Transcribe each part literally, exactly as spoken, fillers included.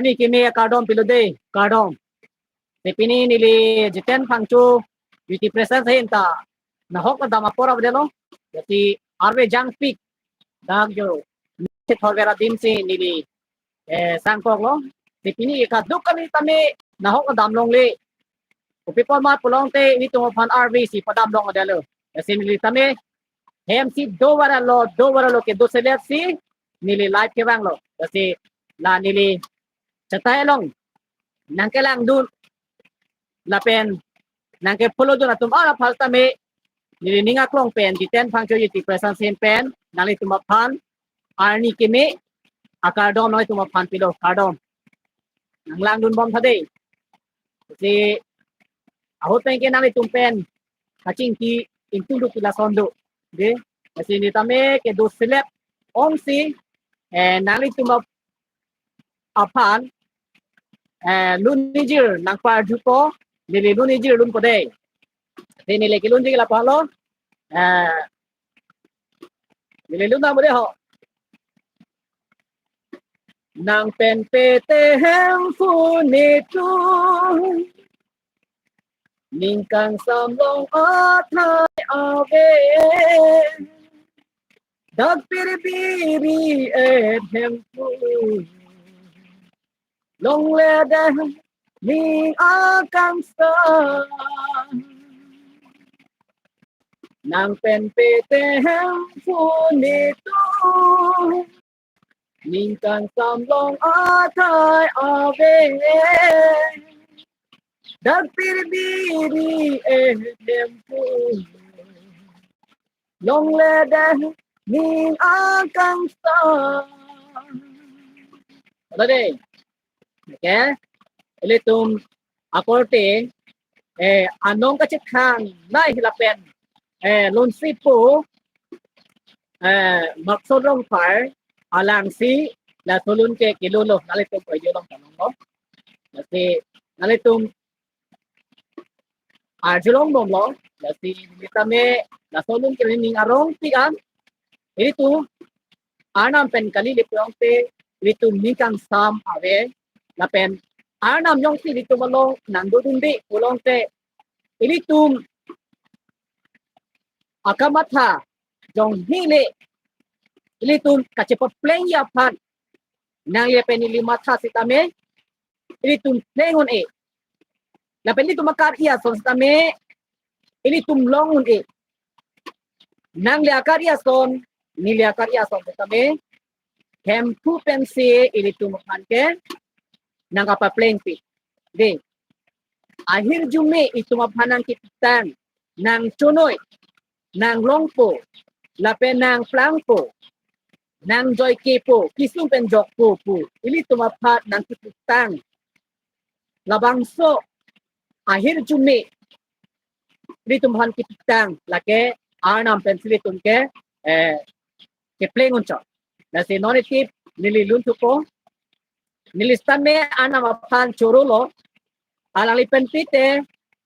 Arni keme akardom pilo dei, kardom. Te pini neli Jiten Phangcho, Beauty Presence ahin ta nahok dam apor avedetlo. Jadi arve jangpik dak jo se thorver adim si neli eh, sangkoklo. Te pini kadokave tame nahok dam longle. Kopi apot ma pulote ilitum aphan arve si padam longdetlo. Lasi neli tame hem si do varalo, do varalo kedo selet si neli live kevanglo. Lasi la neli chatai along nangkelangdun lapen nangke-follow dun atum aphan tame neli ning aklong pen Jiten Phangcho Beauty Presence ahin pen nanglitum aphan arni keme akardom nanglitum aphan pilo, kardom. Nanglangdun bom tha dei. Si ahut pen ke nanglitum pen kachingki ingtung duk lason do. Dei. Lasi neli tame kedo selet ong si eh, nanglitum ap- aphan eh, lun ingjir nangparjupo, neli lun ingjir lunpo dei. Te neli kelun ingjir la palo. Eh, neli lun nang dei ho. Nang pen pete Hemphu netum ning kangsam long athai ave. Dak pir biri et Hemphu longledet ning akangsam. Nang pen pete Hemphu netum ning kangsam long athai ave. Dak pir biri et Hemphu longledet ning akangsam. Ada dei. Okay. Ilitum akorte eh, anong kachethang nai lapen eh, lunsi pu eh, Maksot Rongphar alangsi laso lun ke kelunlo, nanglitum ko ilong kanong lo. Lasi nanglitum arjulong bomlo, lasi neli tame laso lun ke ning arongpik an ilitum Arnam pen kali le pulote ilitum ning kangsam ave lapen Arnam jongsi ilitum along nangdodunde pulote ilitum akamatha jong hile ilitum kachepaplengji aphan nangli pen neli matha sitame ilitum pleng un-e. Lapen ilitum akar-i ason sitame ilitum long un-e. Nangli akar-i ason, neli akar-i ason sitame Hemphu pensi ilitum aphan ke nangkapaplengpi. Dei. Ahirjume itum aphan nangkepitang, nangchonoi, nanglongpo, lapen nangplangpo, nangjoikepo, kesung pen jokpo pu ilitum aphan nangkepitang. Labangso ahirjume ilitum aphan kepitang lake Arnam pensi ilitum ke eh, kepleng unchot. Lasi non itip neli lun thupo. Neli sitame Arnam aphan chorolo. Alangli pen pete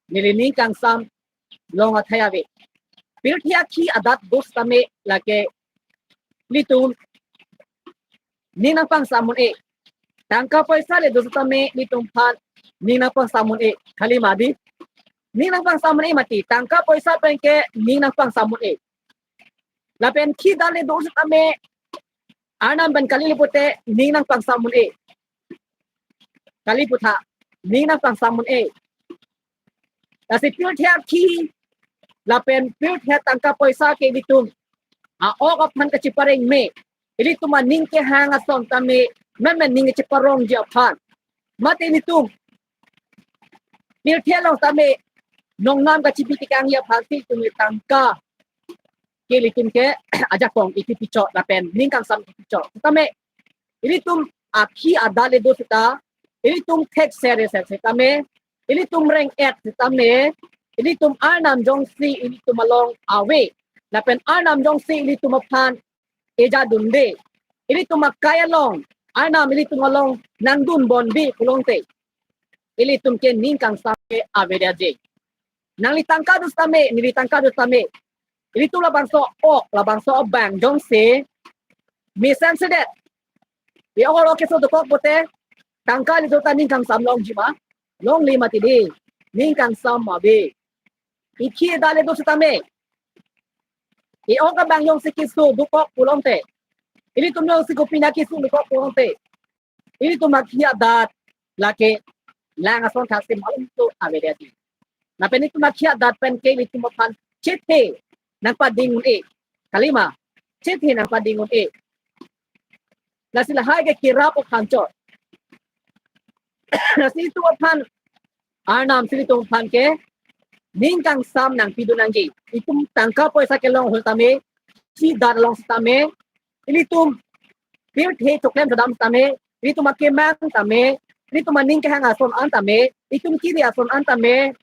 neli ning kangsam long athai ave. Pirthe akhi adat do sitame lake ilitum ning nangpangsam un-e. Tangka poisa le do sitame ilitum aphan ning nangpangsam un-e. Khali madi. Ning nangpangsam un-e mati. Tangka poisa pen ke ning nangpangsam un-e. Lapen akhi adat le do sitame Arnam pen kali le pute ning nangpangsam un-e. Kali putha ning nangpangsam un-e. Lasi pirthe akhi lapen pirthe tangka poisa ke ilitum a-ok aphan kachepareng me. Ilitum aning kehang ason tame memen ning cheparongji aphan. Mate ilitum pirthe along tame nongnam kachebi tekangji aphan si ilitum tangka ke ilitum ke ajakong ipi pichot lapen ning kangsam ipi pichot. Tame ilitum akhi adat le do sita, ilitum thek sere ser sitame, ilitum reng-et sitame, ilitum Arnam jongsi ilitum along ave. Lapen Arnam jongsi ilitum aphan ejadunde. Ilitum akai along Arnam ilitum along nangdun bomde pulote ilitum ke ning kangsam ke avedet aje. Nangli tangka do sitame, neli tangka do sitame, ilitum labangso ok, labangso abang jongsi mesensedet. Ye ok lo keso dokok pute tangka ilitum ta ning kangsam longji ma? Longle mati dei. Ning kangsam ave. Ikhi dale do setame, i-ok abang jongsi keso dokok pulote, ilitum jongsi kopine keso dokok pulote, ilitum akhia dat lake lang ason thak si malom to ave dei. Lapen ilitum akhia dat pen ke ilitum aphan chethe nangpading un-e. Kalima, chethe nangpading un-e. Lasi lahai ke kerap aphan chot. Lasi itum aphan, Arnam si ilitum aphan ke ning kangsam nangpidun nangji. Itum tangka poisa kelong ahut tame, si dat along setame, ilitum pirthe choklem chedam setame, ilitum akemang tame, ilitum aning kehang ason an tame, itum kiri ason an tame,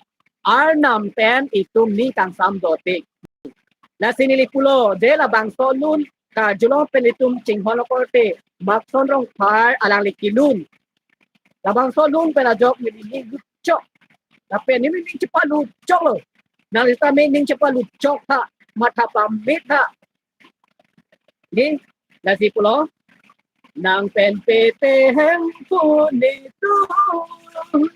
Arnam pen itum ning kangsam dotik. Lasi neli pulo, je labangso lun karjulong pen itum chinghon lo korte, Makson Rongphar alangli kelun. Labangso lun pen ajok neli ning luchok. Lapen neli ning chepaluchok lo. Nangli setame ning chepaluchok tha, matha pamit tha. Dei, lasi pulo. Nang pen pete Hemphu netum,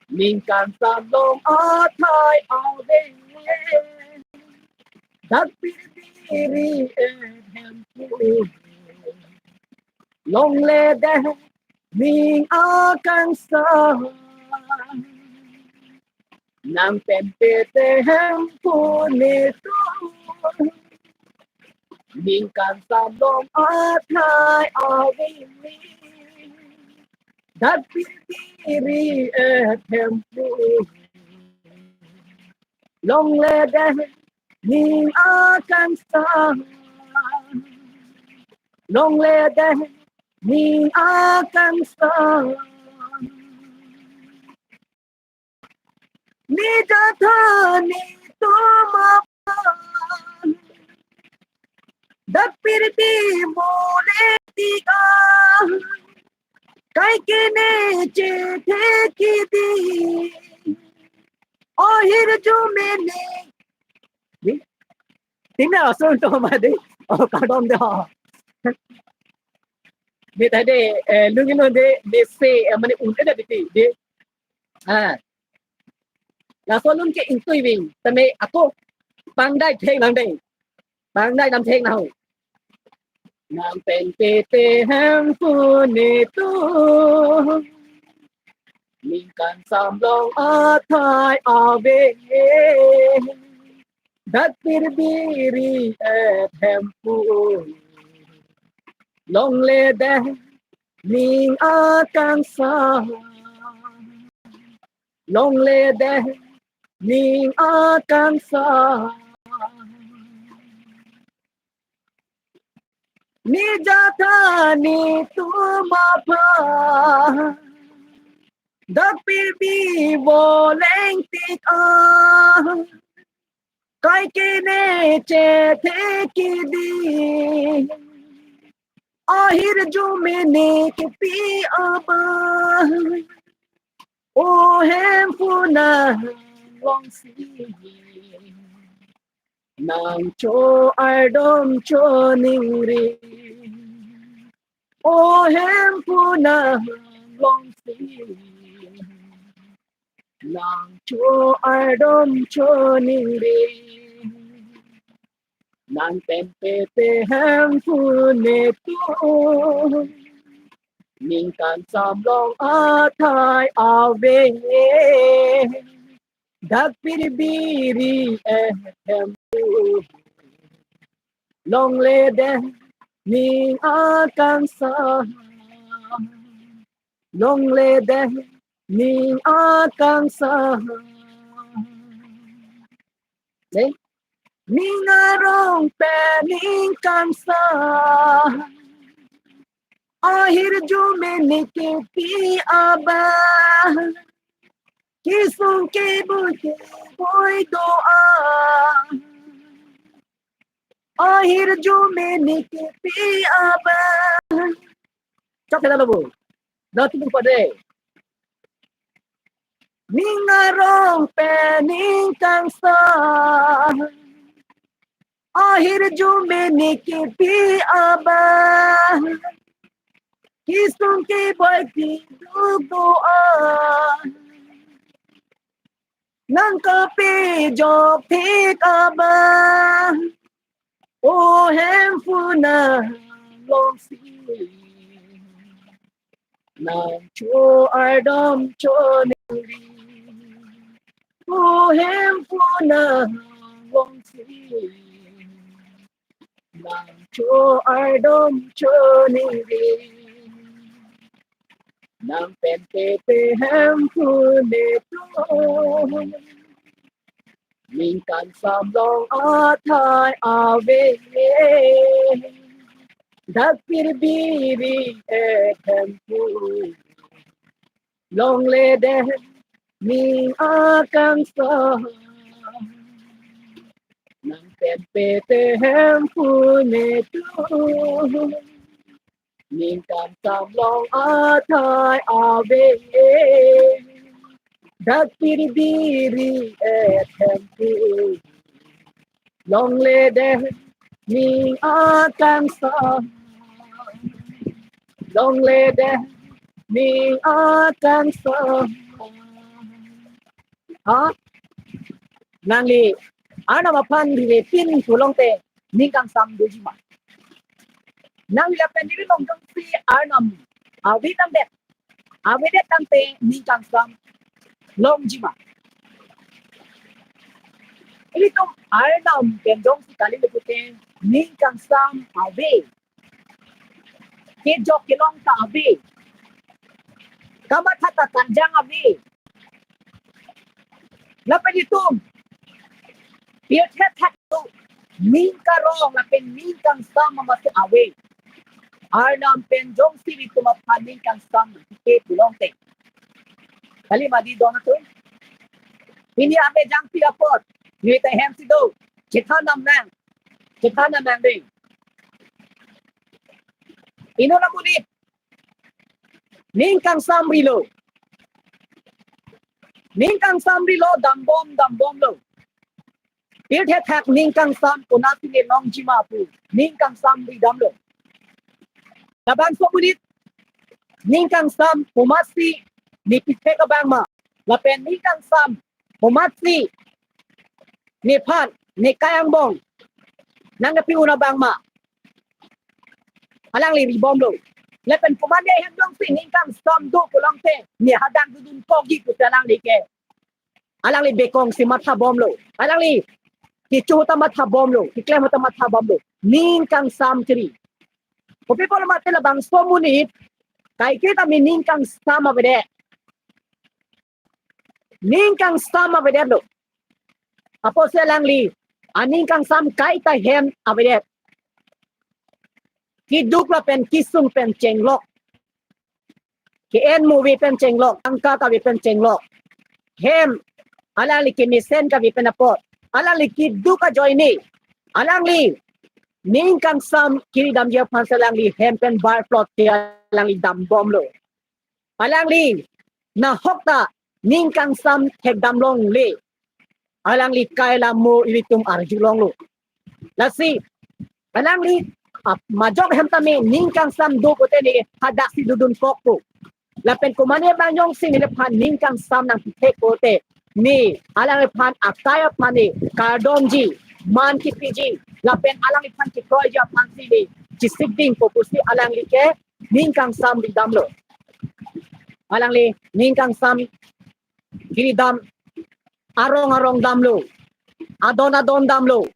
ning kangsam long athai ave. Dak pirpiri et Hemphu, longle dei, ning akangsam. Nang pen pete Hemphu netum, ning kangsam long athai ave. Dak pirpiri et Hemphu, longle dei, ning akangsam. Longle dei, ning akangsam. Nija tha netum aphan dak pirpiri voleng tik a, kaike ne chethe kidi, ahirjume ne. Dei, tina ason to ma dei. Oh, kardom dei. Dei ta dei, eh, lungin lo dei, dei se, eh, mane un-e dei, dei. Ah. Laso lun ke ingtui ving, tame ako pangdai thek nang dei. Pangdai dam thek nang ho. Nang pen pete Hemphu netum, ning kangsam long athai ave. Dak pirpiri et Hemphu, longle dei, ning akangsam. Longle dei, ning akangsam. Nija tha netum aphan dak pirpiri voleng tik a, kaike ne chethe kidi, ahirjume ne kepi abang. O Hemphu nang longsi, nang cho ardom cho ningri. O Hemphu nang longsi, nang cho ardom cho ningri. Nang pen pete Hemphu netum, ning kangsam long athai ave. Dak pirpiri et Hemphu, longle dei, ning akangsam. Longle dei, ning akangsam. Dei, ning arong pen ning kangsam, ahirjume ne kepi abang. Kesung kebui kebui do-an, ahirjume ne kepi abang. Chok kena lo bu. Latum pade. Ning arong pen ning kangsam, ahirjume ne kepi abang. Kisung keboi kiduk do-an nangkepejok thek abang. O Hemphu nang longsi nangcho ardom choningri. O Hemphu nang longsi nangcho ardom choningri. Nang pen Peter Hemphu netum ningkan sam long athai ave. Dak pir biri et Hemphu longledet ning akangsam. Nang pen Peter Hemphu netum ningkan sam long athai ave. Dak pir biri et Hemphu longledet ning akangsam. Longledet ning akangsam. Ha? Nangli Arnam aphan rire pin pulote ning kangsam doji ma? Nangli lapen neli along jongsi Arnam ave tangdet, avedet tangte ning kangsam longji ma? Ilitum Arnam pen jongsi kali le pute ning kangsam ave. Kejok kelong ta ave. Kamatha ta kanjang ave. Lapen itum pirthe thak tu ning karong lapen ning kangsam amat ave. Arnam pen jongsi itum aphan ning kangsam ke pulote, kali madi don atum. Pini ave jangpi apot, neli ta hem si do, chethan dam nang, chethan dam nang dei. Inut amonit ning kangsam rilo. Ning kangsam rilo, dambom dambomlo. Pirthe thak ning kangsam konatsi ne longji ma pu ning kangsam ridamlo. Labangso amonit ning kangsam komatsi ne pithek abang ma, lapen ning kangsam komatsi nephan ne kai angbong nangkepi-un abang ma, alangli ribomlo. Lapen komatne ahem jongsi ning kangsam do pulote ne hadak dodun kokji pusi alangli ke, alangli bekong si mathabomlo. Alangli kecho ta mathabomlo, keklem ta mathabomlo. Ning kangsam chiri. Kopi pulo mate labangso amonit kaike tame ning kangsam avedet. Ning kangsam avedetlo. Apotsi alangli aning kangsam kaita hem avedet. Kiduk lapen kisung pen chenglok. Ke-en mo ave pen chenglok, tangka kave pen chenglok. Hem alangli kemesen kave pen apot, alangli kiduk ajoine alangli ning kangsam kiri damji aphansi alangli hem pen barplot ke alangli dambomlo. Alangli nahok ta ning kangsam thekdam longle. Alangli kai lam mo ilitum arjulonglo. Lasi alangli ap majok hem tame ning kangsam do pute ne hadaksi dodun kokpo. Lapen komatne abang jongsi neliphan ning kangsam nangpithek pute ne alangliphan akai aphan ne kardomji, man kepiji, lapen alangliphan kekroiji aphansi ne chesikdingpo pusi alangli ke ning kangsam ridamlo. Alangli ning kangsam kiri dam, arong arong damlo, adon adon damlo.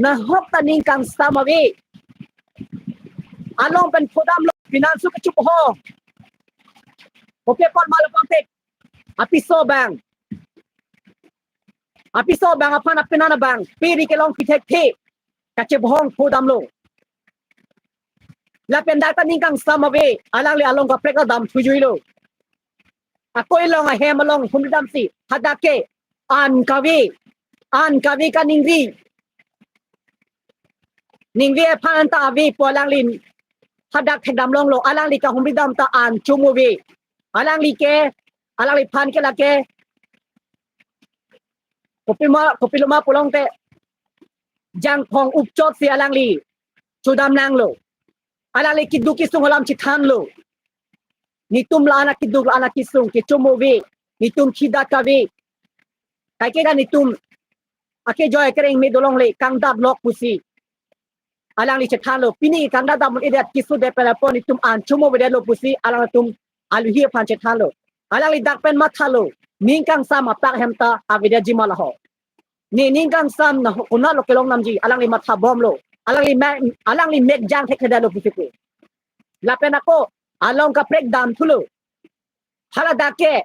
Nahok ta ning kangsam ave. Along pen phodamlo, pinansu kechup ho. Kopi apot ma lapuson te, apiso abang, apiso abang aphan apenan abang piri kelong pithekthe kachebhong phodamlo. Lapen dak ta ning kangsam ave, alangli along kaprek ta dam thujuilo. Ako ilong ahem along humri damsi hadak ke an kave, an kave kaningri, ningve aphan ta ave pu alangli hadak thekdam longlo. Alangli kahumri dam ta an chomo ave. Alangli ke, alangliphan ke lake kopi ma, kopilo ma pulote jangphong upchotsi alangli chodam nanglo. Alangli kiduk kisung alam chethanlo. Netum la-an akiduk, la-an akisung kechomo ave. Netum khidat kave. Kaike ta netum akejoi kereng me dolongle, kangdat lok pusi alangli chethanlo. Pini kangdat dam un-edet, keso det pen apot netum an chomo avedetlo pusi alangtum aluhi aphan chethanlo. Alangli dak pen mathalo. Ning kangsam apak hem ta avedetji ma laho. Ne ning kangsam na ho-, konatlo kelong damji, alangli mathabomlo. Alangli me-, alangli mek jang thekthedetlo pusi pu. Lapen ako along kaprek dam thulo. Haladak ke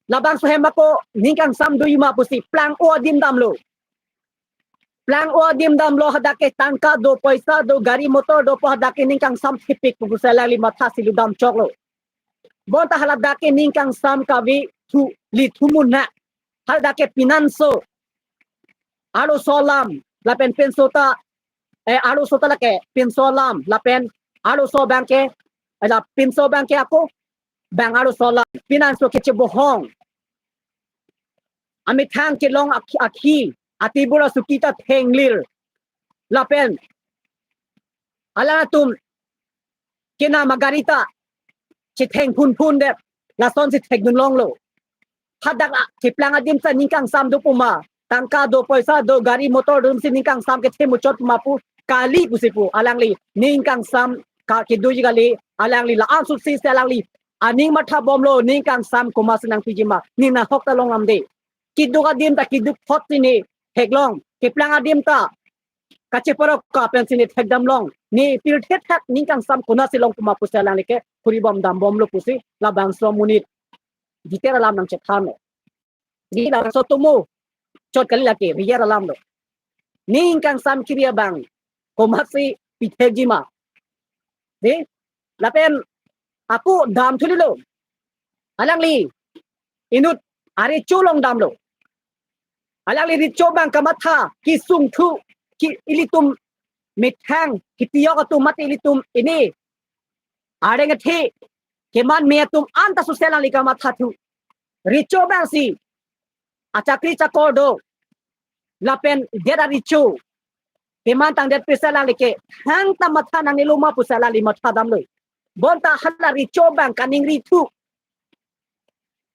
labangso hem ako ning kangsam doji ma pusi plang-o adim damlo. Plang-o adim damlo, hadak ke tangka do, poisa do, gari motor do pu hadak ke ning kangsam thepik pu pusi alangli matha si lutdam choklo. Bonta haladak ke ning kangsam kave thu, li thumun na. Haladak ke pinanso, arloso alam, lapen pinso ta, eh, arloso ta lake pinso alam, lapen arloso abang ke, eh, la pinso abang ke ako, bang arloso alam, pinanso kechebohong. Amethang kelong akhi, akhi, atibura suki ta thenglir. Lapen alangtum kena magari ta chetheng phunphun det, lasonsi thekdun longlo. Hadak a, keplang adim ta ning kangsam do pu ma, tangka do, poisa do, gari motor do si ning kangsam kethe muchot pu ma pu, kali pusi pu, alangli ning kangsam ka kedoji kali, alangli la-an susi si alangli aning mathabomlo, ning kangsam komatsi nangpiji ma, ne nahok ta long lam de. Kiduk adim ta kiduk thot si ne theklong, keplang adim ta kacheparok ka pensi ne thekdam long. Ne pirthe thak ning kangsam konatsi long pu ma pusi alangli ke khuri bom dam bomlo pusi labangso amonit Jiter alam nangchethanlo. Di labangso tomo chot kali lake, Riyer alam lo. Ning kangsam kiri abang komatsi pithekji ma. Di, lapen ako dam thulilo. Alangli inut arecho along damlo. Alangli recho abang kamatha, kesung thu, ki ilitum methang, kipiyok atum mate ilitum ini areng athe keman me atum anta susi alangli kamatha thu. Recho abang si achakri chakor do, lapen det arecho keman tangdet pusi alangli ke hang ta matha nangnelo ma pusi alangli matha damlo. Bonta hala recho abang kaningri thu,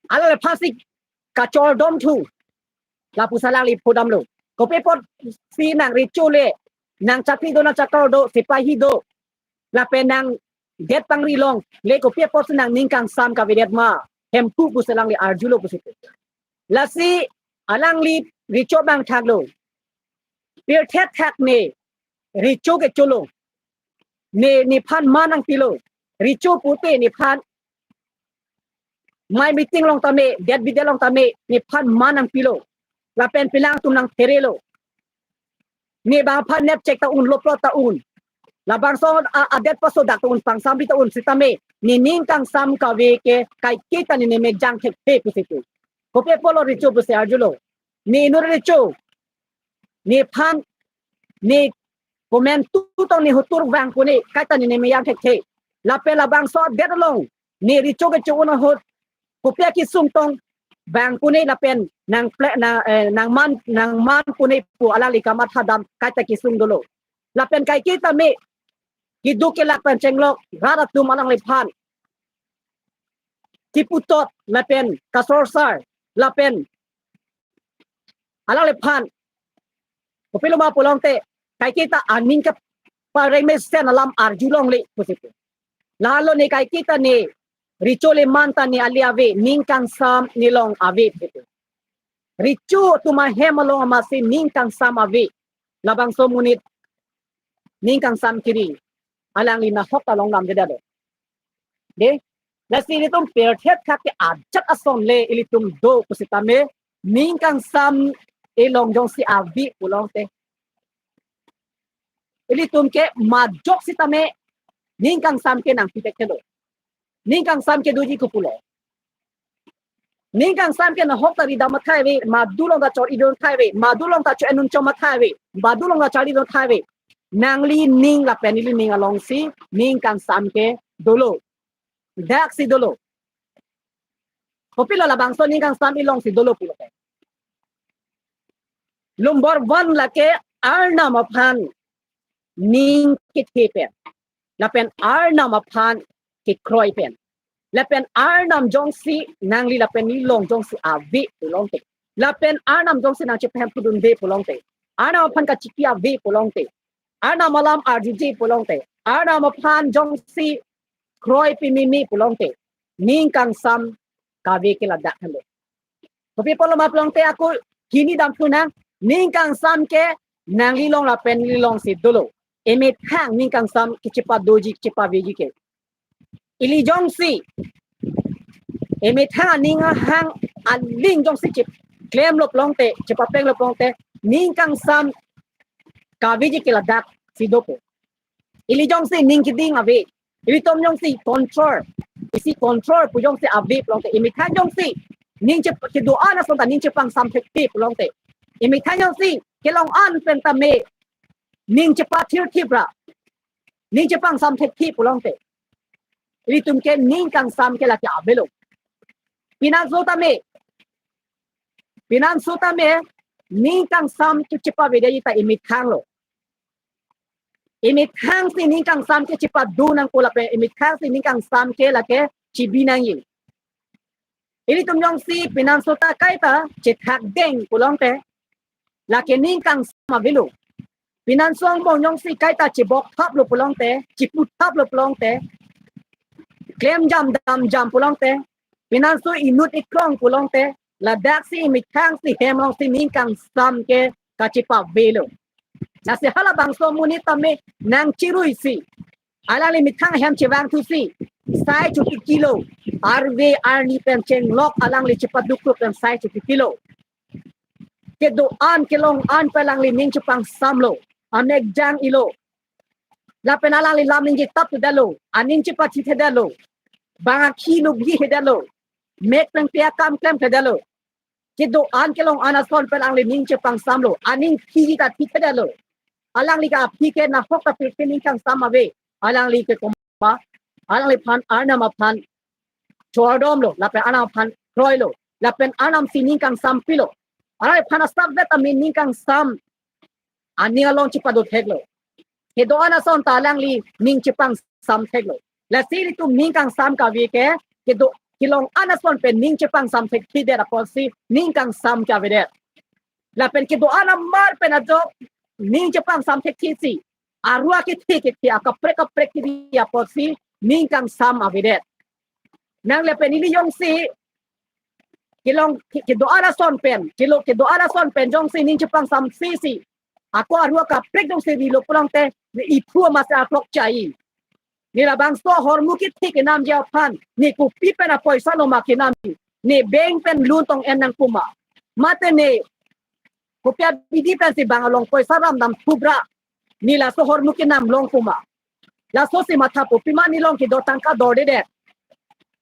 alangliphan si kachor dom thu, lapusi alangli pudamlo. Kopi apotsi nang recho le, nang chakri do, nang chakor do, sepahi do, lapen nang det pangri longle, kopi apotsi nang ning kangsam kavedet ma, Hemphu pusi alangli arjulo pusi pu. Lasi alangli recho abang thaklo. Pirthe thak ne recho kecholo. Ne, nephan man nangpilo. Recho pute nephan mai meeting along tame, det bidet along tame, nephan man nangpilo. Lapen pilang atum nangtherelo. Ne bang aphan nepchek ta un, loplot ta un. Labangso a, adet paso dak ta un, pangsamri ta un sitame, ne ning kangsam kave ke kaike ta ne ne mek jang thekthe pusi pu. Kopi apotlo recho pusi arjulo. Ne inut recho, nephan, ne komantu tong ne hotur vang pu ne kaita ne ne mek jang thekthe. Lapen labangso adet along ne recho kecho un ahut, kopi akesung tong vang pu ne lapen nang ple, na, eh, nang man, nang man pu ne pu alangli kamatha dam kaita kesung dolo. Lapen kaike tame kiduk kelak pen chenglok rat atum alangliphan kiputot lapen kasorsar lapen alangliphan kopilo ma pulote kaike ta aning kepareng mesen alam arjulongle pusi pu. Lalo ne kaike ta ne recho le man ta ne ale ave, ning kangsam ne long ave pusi pu. Recho atum ahem along amatsi ning kangsam ave. Labangso amonit ning kangsam kiri, alangli nahok ta long damdedetlo. De, lasi ilitum pirthe thak ke ajat ason le ilitum do pusitame, ning kangsam elong jongsi ave pulote, ilitum ke majok sitame ning kangsam ke nangpi thekthelo. Ning kangsam ke doji kopulo. Ning kangsam ke nahok ta ridam mathai ave, madu along ta chor-idun thai ave, madu along ta cho-endun cho mathai ave, madu along ta charlidun thai ave. Nangli ning lapen neli ning alongsi ning kangsam ke dolo. Daksi dolo. Kopilo labangso ning kangsam elongsi dolo pulote, number one lake Arnam aphan ning kethe pen. Lapen Arnam aphan kekroi pen. Lapen Arnam jongsi nangli lapen neli along jongsi ave pulongte. Lapen Arnam jongsi nangchepahem pudunde pulongte. Arnam aphan kachiki ave pulongte. Arnam alam arjuje pulongte. Arnam aphan jongsi kroi pimimi pulongte. Ning kangsam kave ke ladak henlo. Kopi apotlo ma pulongte ako hini dam thunang, ning kangsam ke nangli along lapen neli alongsi dolo. Emethang ning kangsam kechepadoji, chepaveji ke. Ili jongsi emethang aning ahang aling jongsi chip klemlo pulongte, chepapenglo pulongte, ning kangsam kaveji ke ladaksi dopo. Ili jongsi ning keding ave, ilitum jongsi control, isi control pu jongsi ave pulongte, emethang jongsi ning chep kedo-an ason ta ning chepangsam thekthe pulongte, emethang jongsi kelong-an pen tame ning chepathirthip ra, ning chepangsam thekthe pulongte, ilitum ke ning kangsam ke lake avelo. Pinanso tame, pinanso tame ning kangsam ke chepavedeji ta emethang lo. Emethang si ning kangsam ke chepado nangpo lapen emethang si ning kangsam ke lake chibi nangji. Ilitum jongsi pinanso ta kaita chethak deng pulongte, lake ning kangsam avelo. Pinanso angbong jongsi kaita chebok thaplo pulongte, chipu thaplo pulongte, klem jam dam jam pulongte, pinanso inut ikrong pulongte, ladaksi emethang si hem alongsi ning kangsam ke kachepavelo. Lasi halabangso amonit tame nangchiruisi, alangli methang hem chevangthusi, sai chokikilo, arve arni pen chenglok alangli chepaduk pen sai chokikilo. Kedo-an kelong-an pen alangli ning chepangsamlo, amek jang-ilo. Lapen alangli lam ningje tapthedetlo, aning chepathithedetlo, bang akhi lubhi hedetlo, mek plengple akam klemthedetlo. Kedo-an kelong-an ason pen alangli ning chepangsamlo, aning phiji ta thithedetlo. Alangli ke aphi ke nahok ta pirthe ning kangsam ave. Alangli ke komat, alangliphan Arnam aphan chordomlo, lapen Arnam aphan kroilo, lapen Arnam si ning kangsam pilo. Alangliphan asapvet amin ning kangsam aning along chepado theklo. Kedo-an ason ta alangli ning chepangsam theklo. Lasi ilitum ning kangsam kave ke, kedo kelong-an ason pen ning chepangsam thekthedet apotsi ning kangsam ke avedet. Lapen kedo-an amar pen ajok ning chepangsam thekthesi, arua kethe kethe, akaprek kaprek kebi apotsi ning kangsam avedet. Nang lapen ili jongsi kelong ke-, kedo-an ason pen, kelo kedo-an ason pen jongsi ning chepangsam sisi, ako arua kaprek jongsi rilo pulongte, ne iphu amatsi aklok chai. Ne labangso ahormu kethe kenamji aphan, ne kopi pen apoisa loma kenamji, ne bank pen loan tong-en nangpo ma, mate ne kopi abidi pensi bang along poisa ramdam thubra, ne laso ahormu kenam longpo ma. Lasosi mathapo, pima ne along kedo tangka dordedet.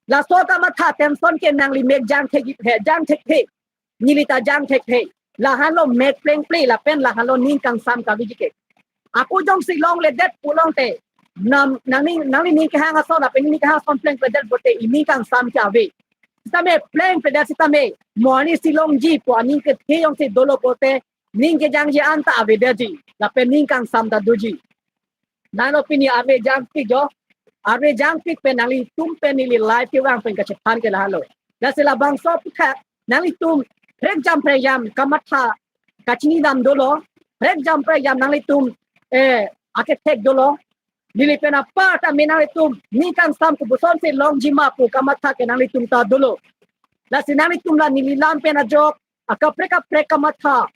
Laso kamatha tension ke nangli mek jang thek, he, jang thekthe. Neli ta jang thekthe. Lahenlo mek plengple lapen lahenlo ning kangsam kaveji ke. Ako jongsi longledet pulongte, nam, nangning, nangli ning kehang ason, lapen ning kehang ason plengpledet pote, ining kangsam ke ave. Sitame plengpledet sitame, mo arnisi longji pu aning kethe jongsi dolo pote, ning kejangji an ta avedetji, lapen ning kangsam ta doji. Nano pini arve jangpik jo, arve jangpik pen nanglitum pen neli live kevang pen kachethan ke lahenlo. Lasi labangso aphuthak, nanglitum prekjam prekjam kamatha kachinidam dolo, prekjam prekjam nanglitum, eh, akethek dolo. Neli pen apar tame nanglitum ning kangsam kopusonsi longji ma pu kamatha ke nanglitum ta dolo. Lasi nanglitum la neli lam pen ajok akaprek kaprek kamatha,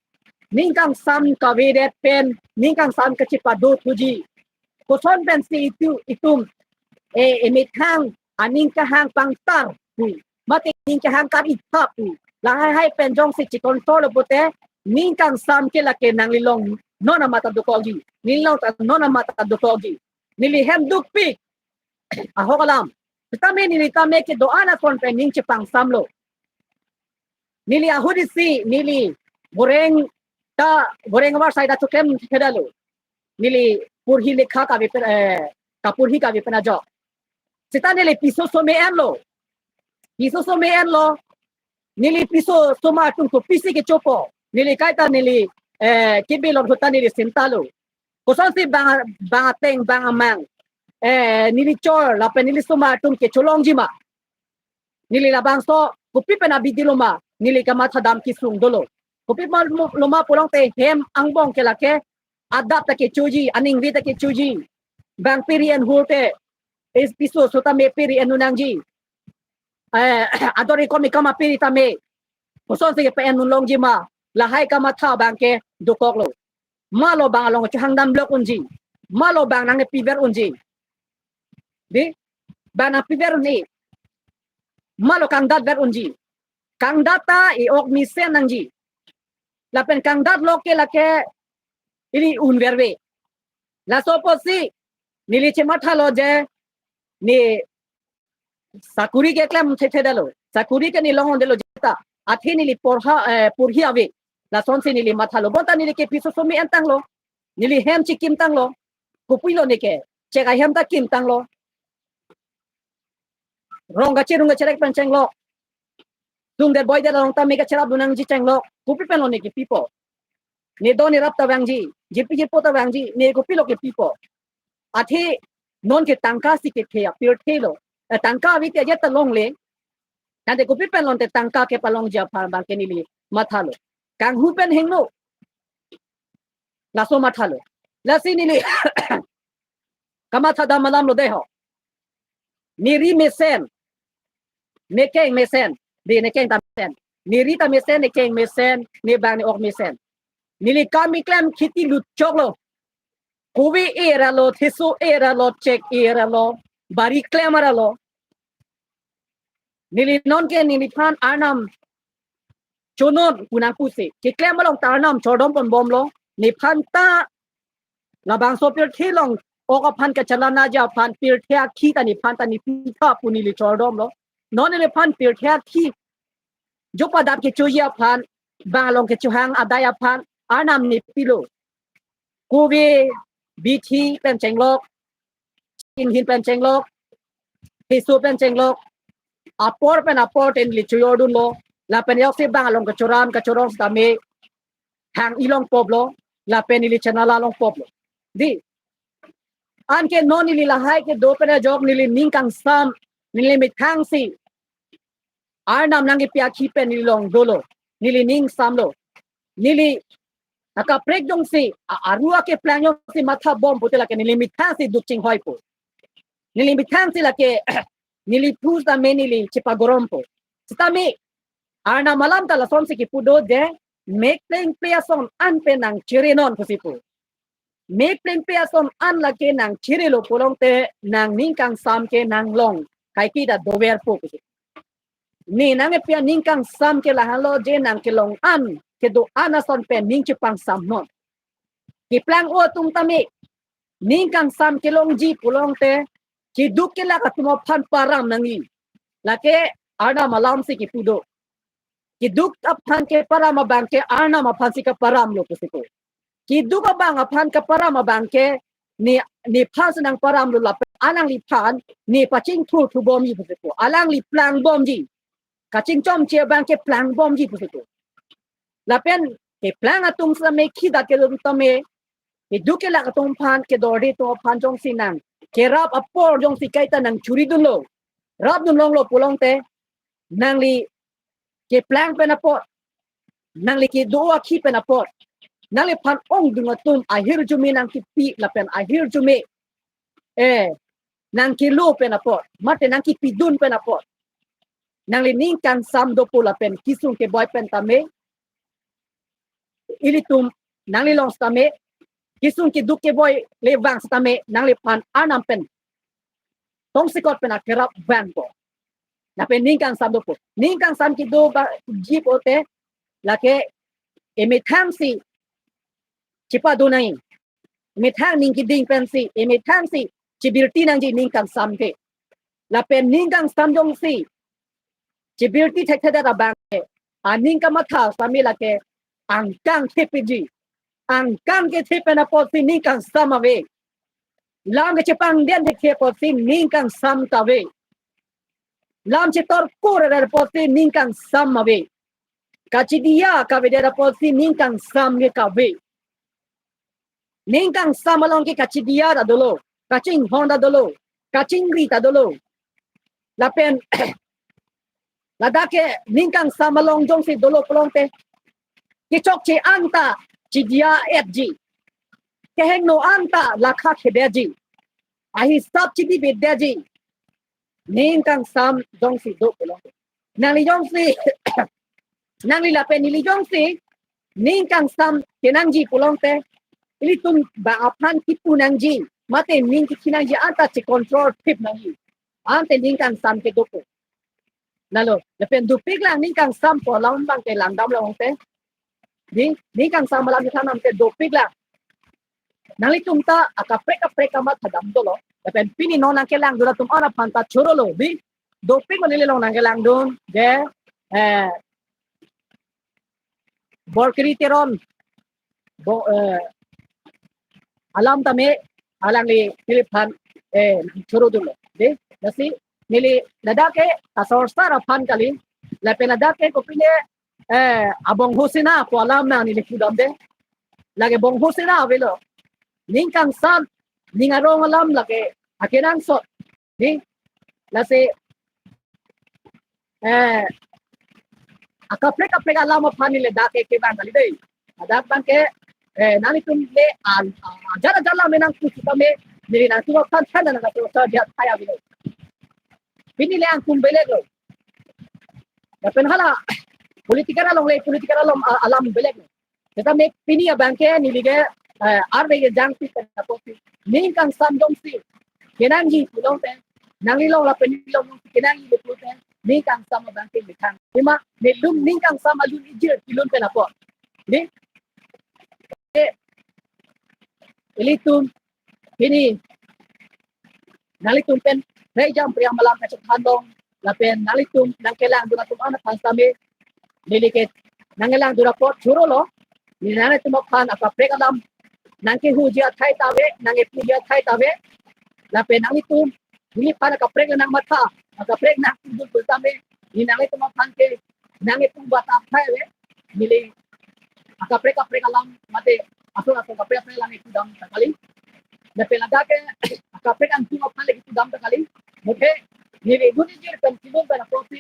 ning kangsam kavedet pen ning kangsam kachepado thuji. Koson pensi itu, itum, eh, emethang aning kehang pangtar pu, mate ning kehang kar-i thap pu, lahai hai pen jongsi checontrol pote, ning kangsam ke lake nangli along non amat ta dokokji, neli along ta non amat ta dokokji. Neli hem dukpik, ahok alam. Sitame neli tame kedo-an ason pen ning chepangsamlo. Neli ahut isi, neli goreng ta, goreng avarsai ta choklem thedetlo. Neli porhi lekha kave pen, eh, kapurhi kave pen ajok. Sita neli piso some enlo. Piso some enlo. Neli piso soma atum kopisi kechopo. Neli kaita neli, eh, kebilot ahut ta neli sintalo. Kosonsi bang, bang ateng, bang amang, eh, neli chor lapen neli osomar atum kecholongji ma? Neli labangso kopi pen abidi lo ma? Neli kamathadam kesung dolo. Kopi ma lo ma pulote hem angbong ke lake adap ta kechoji, aningve ta kechoji. Bang piri en hur te, es piso sota me piri en nangji. Eh, ador ikom ikom apiri tame kosonsi kepe en longji ma? Lahai kamatha abang ke dokoklo. Malo bang along chohangdam blok unji? Malo bang nangpiver unji? Di, bang nangpiver un-e. Malo kangdatver unji? Kangdat ta e-ok mesen nangji. Lapen kangdat lo ke lake ili unverve. Laso apotsi neli chemathalo je, ne sakuri keklem thethedalo. Sakuri ke ne longdelo jeta. Athe neli porha, eh, porhi ave. Lasonsi neli mathalo. Bonta neli ke piso somi entanglo. Neli hem chikimtanglo. Kopilo neke? Chek ahem ta kimtanglo. Rong kacherung kacherek pen chenglok. Sungdet boidet along tame kacherapdun nangji chenglok. Kopi penlo neke pipo? Ne do ne rap ta vangji, jirpi jirpo ta vangji, ne kopilo kepipo? Athe non ke tangka si kethe apirthe lo. Eh, tangka ave te ajat ta longle. Tangte kopi pen lonte tangka kepalongji aphan abang ke neli mathalo. Kanghu pen hingno. Laso mathalo. Lasi neli kamathadam alam lo dei ho. Ne ri mesen, ne keng mesen, di ne keng ta mesen. Ne ri ta mesen, ne keng mesen, ne bang ne-ok mesen. Neli kam keklem kheti lutchoklo. Kove e ra lo, theso e ra lo, chek e ra lo, bari klem ra lo. Neli non ke neliphan arnam chonon pu nangpusi. Keklem along ta arnam chordom ponbomlo. Nephan ta labangso pirthe along ok aphan kachelangji aphan pirthe akhi ta nephan ta nepitha pu neli chordomlo. Non neliphan pirthe akhi jopa dap kechoji aphan, bang along kechohang adai aphan arnam nepilo. Kove, bithi pen chenglok, inghin pen chenglok, theso pen chenglok, apor pen apor te neli choyordunlo. Lapen joksi bang along kechoram kechorong sitame hang ilong poplo, lapen neli chenala long poplo. Di, anke non neli lahai kedo pen ajok neli ning kangsam, neli methang si arnam nangkepi akhi pen neli long dolo, neli ning samlo. Neli akaprek jongsi, a-, aru akeplang jongsi mathabom pute lake neli methang si duk chinghoipo. Neli methang si lake neli phu tame neli chepagorompo. Sitame arnam alam ta lasonsi kipu do je, mek plengple ason an pen nangcherenon pusi pu. Mek plengple ason an lake nangcherelo pulote nangning kangsam ke nanglong kaike ta doverpo pusi. Ne nangkepi aning kangsam ke lahenlo je nangkelong an, kedo an ason pen ning chepangsamnon. Keplang-o atum tame ning kangsam kelongji pulote keduk kelak atum aphan param nangji. Lake arnam alam si kipu do. Keduk aphan keparam abang ke arnam aphan si kaparamlo pusi pu. Keduk abang aphan kaparam abang ke ne, nephan si nangparamlo lapen alangliphan ne pachingthurthubomji pusi pu. Alangli plangbomji. Kachingchomche abang ke plangbomji pusi pu. Lapen keplang atum sitame khei dat ke atum tame, keduk kelak atum aphan, kedorde atum aphan jongsi nangkerap apor jongsi kaita nangchuridunlo, rapdun longlo pulote nangli keplang pen apot, nangli kedo akhi pen apot, nangliphan ongdung atum ahirjume nangkepi lapen ahirjume, eh, nangkelo pen apot, mate nangkepidun pen apot, nangli ning kangsam dopo lapen kesung keboi pen tame, ilitum nangli long sitame, kesung keduk keboi le vang sitame, nangliphan arnam pen tongsekot pen akerap vangpo. Lapen ning kangsam dopo. Ning kangsam kedo ba ji pute lake emethang si chepadun nangji. Emethang ning keding pensi, emethang si chebirti nangji ning kangsam ke. Lapen ning kangsam jongsi chebirti thekthedet abang ke, aning kamatha sitame lake angkang thepiji. Angkang kethe pen apotsi ning kangsam ave. Lam kechepangden thekthe apotsi ning kangsam ta ave. Lam chetorkur apotsi ning kangsam ave. Kachidiya kavedet apotsi ning kangsam ke kave. Ning kangsam along ke kachidiya ta dolo. kachinghon ta dolo, kachingri ta dolo. Lapen ladak ke ning kangsam along jongsi dolo pulote, kechokche anta chidia etji, kehingno anta lakha khedetji, ahisap chidi bedetji. Ning kangsam jongsi do pulote, nangli jongsi nangli lapen neli jongsi ning kangsam kenangji pulote, ilitum bang aphan kipu nangji, mate ning kikhi nangji anta che control thip nangji, ante ning kangsam ke dopo. Lalo, lapen dopik lang ning kangsam pu alam abang ke langdam longte. Di, ning kangsam alam ithan ante dopik lang. Nanglitum ta akaprek kaprek kamatha dam dolo. Lapen pini non nangkelangdun atum an aphan ta chorolo. Di, dopik ma neli along nangkelangdun. Je, eh, Borkiri Teron. Bo, eh, alam tame, alangli neliphan, eh, chorodunlo. Di, lasi, neli ladak ke, kasor sar aphan kali. Lapen ladak ke kopine, eh, abong hosina pu alam nang neli pudamde. Lake bong hosina avelo. Ning kangsam, ning arong alam lake akenangsot. Di, lasi, eh, akaprek kaprek alam aphan neli ladak ke kevang kali dei. Ladak abang ke, eh, nanglitum le an, a, ajat ajat alam nangpu sitame, neli nangtum aphan than nang kasor sar dia thaya avelo. Pini le angkum belek lo. Lapen hala, political along le, political along, a, alam belek lo. Teta me pini abang ke neli ke, eh, arve ke jangsi pen apotsi, ning kangsam jongsi kenangji pulote, nangli along lapen neli along jongsi kenangji pulote, ning kangsam abang ke methang. Pima, nelum ning kangsam alun ijir kelun pen apot. Di, ilitum pini nanglitum pen rejam priam alam kachethan long, lapen nanglitum nangkelangdun atum an aphan tame, neli ke nangkelangdun apot chorolo. Neli nanglitum aphan akaprek alam nangkehuji athai ta ave, nangkepuji athai ta ave. Lapen nanglitum neliphan akaprek nangmatha, akaprek nangtudun pu tame, neli nanglitum aphan ke nangkepu bata athai ave. Neli akaprek kaprek alam mate ason ason kaprek kaprek alam nangkepudam ta kali. Lapen ladak ke akaprek angtung aphan le kepudam ta kali. Muthe neli dun ijir pen kelun pen apotsi,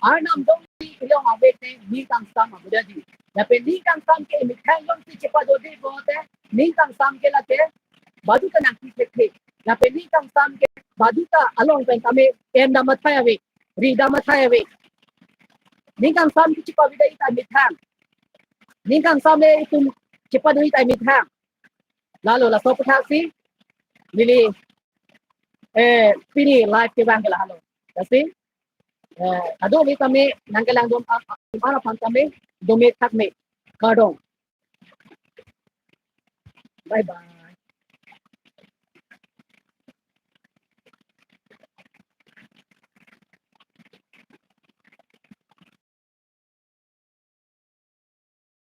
Arnam dongsi ilong ave te ning kangsam abudetji. Lapen ning kangsam ke methang jongsi chepadode pulote, ning kangsam ke lake baduta nangkithekthek. Lapen ning kangsam ke baduta along pen tame en dam athai ave, ri dam athai ave. Ning kangsam ke chepavidai ta methang. Ning kangsam le itum chepadoi ta methang. Lalo laso aputhaksi neli, eh, pini live kevang ke lahelo. Lasi, eh, kado-kave tame nangkelangdun a, a, atum an aphan tame dome thakme. Kardom. Bye bye.